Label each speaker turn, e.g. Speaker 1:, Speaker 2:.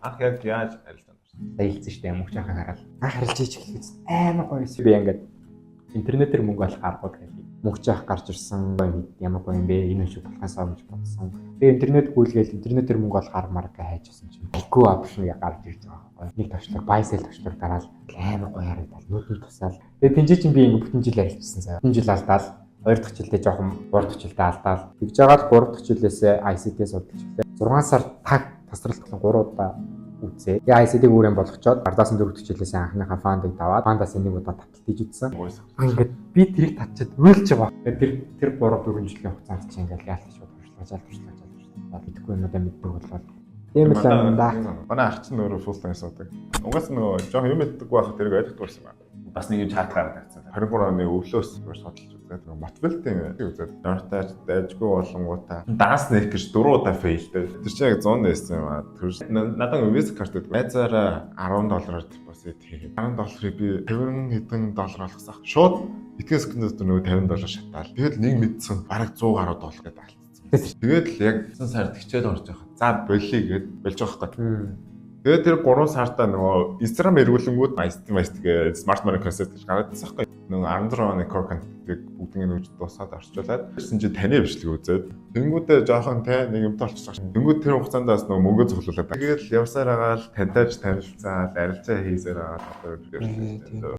Speaker 1: Анх яг яаж арилжаанд орсон?
Speaker 2: Сая хэлсэн шүү дээ, мөнгө жаахан хараад. Анх арилж хийж эхлэхэд амар гоё юм. Би ингээд интернетээр мөнгө олох аргууд гэх мөнгө жаах гарч ирсэн, ямар гоё юм бэ, энэ шиг болохоосаа гэж бодсон. Тэгээ интернет гүйлгээл интернетээр мөнгө олох арга марга хайжсэн чинь IQ option яг гарч ирж байгаа байхгүй. Нэг товчлог buy sell товчлог дараал амар гоё харагдал, нүдэнд тусаал. Тэгээ тэнцээ чинь би ингээд бүтэн жил арилжсан заяа. Бүтэн жил алдаал, хоёр дахь жилдээ жоохон, гурав дахь жилдээ алдаал. Тэгж жагаад гурав дахь жилээсээ ICT судалж эхлэв. 6 сар таг тасралт 3 удаа үзээ. Тэгээ ICT-г өөр юм болгочоод ардаас нь дөрөв дэх жилээс анхныхаа fund ыг даваад fund аас нэг удаа таталт хийж үзсэн. Ингээд би тэрийг татчиад уйлж байгаа. Тэгээ тэр 3 4 жилийн хугацаанд чинь ингээд яалтч туршлагажаал туршлагажаал туршлагажаал мэдэхгүй юмудаа мэддэг болоод тийм л юм да.
Speaker 3: Манай арч нь өөрөө full time суудаг. Угаас нөгөө жоохон юм мэддэг байх, тэрийг ойлгохгүй байсан байна.
Speaker 1: Бас нэг юм чат гараад ирсэн.
Speaker 3: 23 оны өвлөөс зүгээр судалж үзээд, нөгөө Мотвелтийн үзээд Нортаж дайжгүй болонгуудаа Dance Neck гэж дөрөв удаа fail тэй. Тэр чинь яг 100 байсан юм аа. Тэр надад Visa карт гэдэг. Найзаараа 10 доллараар депозит хийгээд 10 долларыг би 50 хэдэн доллар олгосон. Шууд эдгээр секундэд нөгөө 50 доллар шатаал. Тэгэл нэг мэдсэн, бараг 100 гаруй доллар гэдэг алдсан. Тэгээд л яг 9 сард хичээл орж байгаа. За, болиё гэд болж байгаа байхгүй. Тэгээд тэр 3 сартаа нөгөө Instagram эргүүлэнгүүд ICT MICT гээ smart money concept гэж гараад ирсэн байхгүй. Нөгөө 16 оны core content-ыг бүгднийг нүж дуусаад орчуулад ирсэн чинь таны бичлэг үзээд тэнгүүдээ жоохон те нэг юмтай болчихсон. Тэнгүүд тэр хугацаанд бас нөгөө мөнгө цуглуулад. Тэгээд л явсаар агаал таньтайж танилцаад, арилжаа хийсээр агаал одоо явчихсан.